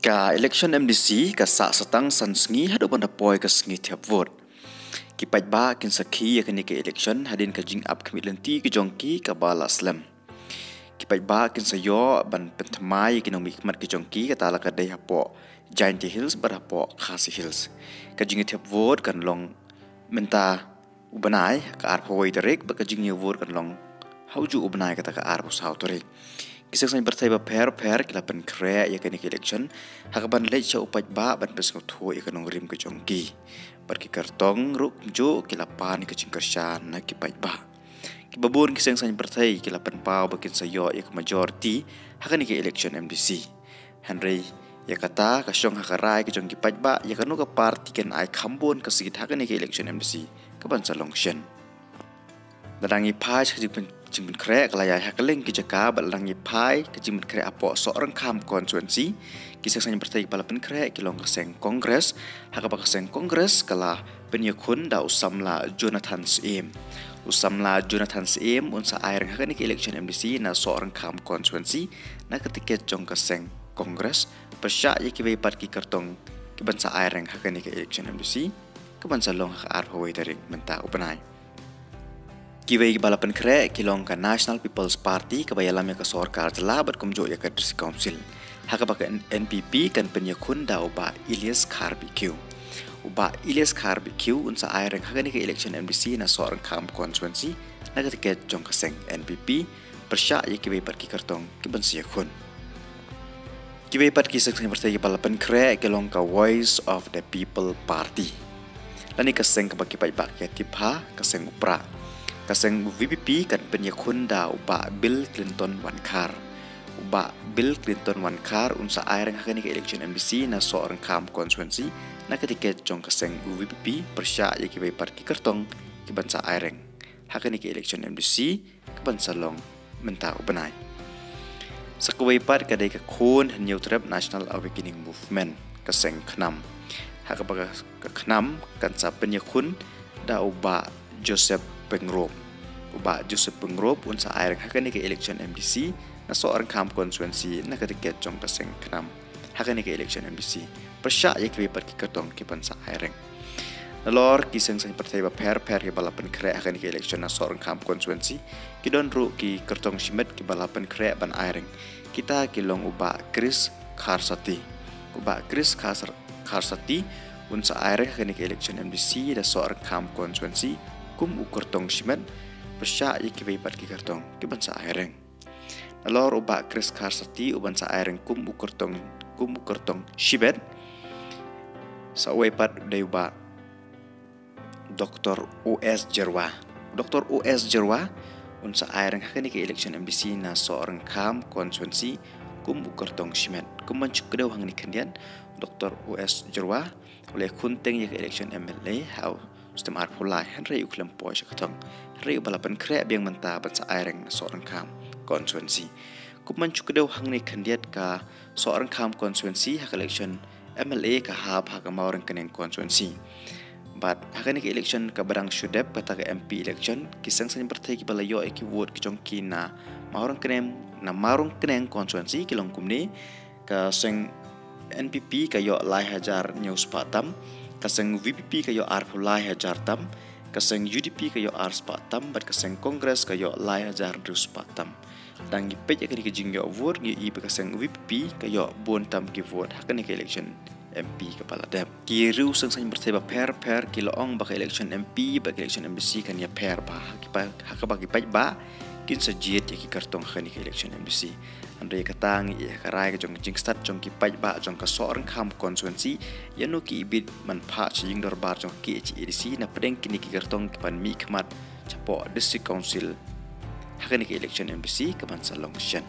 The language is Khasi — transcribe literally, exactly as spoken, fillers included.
Ka election M D C ka sah satang san sngi haduh ban da poi ka sngi thep vote. Ki paidbah kin sakhi ïa kane ka election hadien ka jingap khmih lynti ka jong ki kaba la slem. Ki paidbah kin sa ïoh ban pynthymmai ïa ki nongmihkhmat ka jong ki, kata la ka dei hapoh Jaintia Hills bad hapoh Khasi Hills. Ka jingthep vote kan long mynta u bnai, ka arphew wei tarik, bad ka jingïa vote kan long ha u juh u bnai, kata ka arphew saw tarik. Ki seng saiñ pyrthei bapher bapher ki la pynkhreh ïa kane ka election ha kaban leit sha u paidbah ban pynsngewthuh ïa ka nongrim ka jong ki. Bad ki kyrtong ruh kumjuh ki la pan ïa ka jingkyrshan na ki paidbah. Kiba bun ki seng saiñ pyrthei ki la pynpaw ba kin sa ïoh ïa ka majority ha kane ka election M D C. Hynrei ïa kata ka shong ha ka rai ka jong ki paidbah ïa kano ka party kan ai kham bun ka seat ha kane ka election M D C kaban sa long shen. Lada ngi phai sha ka jingpyn-, jingpynkhreh ka la ïaid ha kylleng ki jaka, bad lada ngi phai ka jingpynkhreh hapoh Sohryngkham constituency, ki seng saiñ pyrthei kiba la pynkhreh ki long ka seng Congress, ha kaba ka seng Congress ka la pynïakhun da u samla Jonathan Syiem. U samla Jonathan Syiem un sa aireng ha kane ka election M D C na Sohryngkham constituency na ka tiket jong ka seng Congress, pyrshah ïa kiwei pat ki kyrtong kiban sa aireng ha kane ka election M D C kaban sa long ha ka arphew wei tarik mynta u bnai. Kiwei kiba la pynkhreh ki long ka National People's Party kaba ïalam ïa ka sorkar jylla bad kumjuh ïa ka District Council, ha kaba ka N-, NPP kan pynïakhun da u Bah Elias Kharbeithiew. U Bah Elias Kharbeithiew un sa aireng ha kane ka election M D C na Sohryngkham constituency na ka tiket jong ka seng NPP, pyrshah ïa kiwei pat ki kyrtong kiban sa ïakhun. Kiwei pat ki seng saiñ pyrthei kiba la pynkhreh ki long ka Voice of the People Party, lane ka seng kaba ki paidbah ki tip ha ka seng u Prah. Ka seng VPP kan pynïakhun da u Bah Bill Clinton Wankhar. U Bah Bill Clinton Wankhar un sa aireng ha kane ka election M D C na Sohryngkham constituency na ka tiket jong ka seng VPP, pyrshah ïa kiwei pat ki kyrtong kiban sa aireng ha kane ka election M D C kaban sa long mynta u bnai. Sa kawei pat ka dei ka Khun Hynñiewtrep National Awakening Movement, ka seng KHNAM. Ha kaba ka, ka KHNAM kan sa pynïakhun da u Bah Joseph Pyngrope. U Bah Joseph Pyngrope un sa aireng ha kane ka election M D C na Sohryngkham constituency na ka tiket jong ka seng KHNAM ha kane ka election M D C, pyrshah ïa kiwei pat ki kyrtong kiban sa aireng. Nalor ki seng saiñ pyrthei bapher bapher kiba la pynkhreh ha kane ka election na Sohryngkham constituency, ki don ruh ki kyrtong shimet kiba la pynkhreh ban aireng. Kita ki long u Bah Chris Kharsati. U Bah Chris Khar-, Kharsati un sa aireng ha kane ka election M D C da Sohryngkham constituency kum u kyrtong shimet, pyrshah ïa kiwei pat ki kyrtong kiban sa aireng. Nalor u Bah Chris Kharsati uban sa aireng kum u kyrtong, kum u kyrtong shibet, sa uwei pat u dei u Bah Doktor O S Jyrwa. Doktor O S Jyrwa un sa aireng ha kane ka election M D C na Sohryngkham constituency kum u kyrtong shimet. Kum ban shu kdew hangne khyndiat, Doktor O S Jyrwa u la ïakhun teng ïa ka election M L A ha u snem arphew lai, hynrei u khlem poi sha ka thong. Hynrei uba la pynkhreh biang mynta ban sa aireng na Sohryngkham constituency. Kum ban shu kdew hangne khyndiat, ka Sohryngkham constituency ha ka election M L A ka hap ha ka Mawryngkneng constituency. Bad ha kane ka election kaba dang shu dep, kata ka M P election, ki seng saiñ pyrthei kiba la ïoh ïa ki vote ki jong ki na Mawryngkneng, na Mawryngkneng constituency ki long kumne: ka seng NPP ka ïoh lai hajar hynñiew spah tam, ka seng VPP ka ïoh arphew lai hajar tam, ka seng UDP ka ïoh ar spah tam, bad ka seng Congress ka ïoh lai hajar hynriew spah tam. Lada ngi peit ïa kane ka jingïoh vote, ngi ïohi ba ka seng VPP ka ïoh bun tam ki vote ha kane ka election MP kaba la dep. Ki riew seng saiñ pyrthei bapher bapher ki la ong ba ka election MP bad ka election MDC kan ïapher bha, ha ki pa-, ha kaba ki paidbah kin sa jied ïa ki kyrtong ha kane ka election MDC. Hynrei kata ngi ïa ka rai ka jong ka jingstad jong ki paidbah jong ka Sohryngkham constituency, ïa no ki ibit ban phah sha ïing dorbar jong ka KHADC na pdeng kine ki kyrtong ki ban mihkhmat shapoh District Council ha kane ka election MDC kaban sa long shen.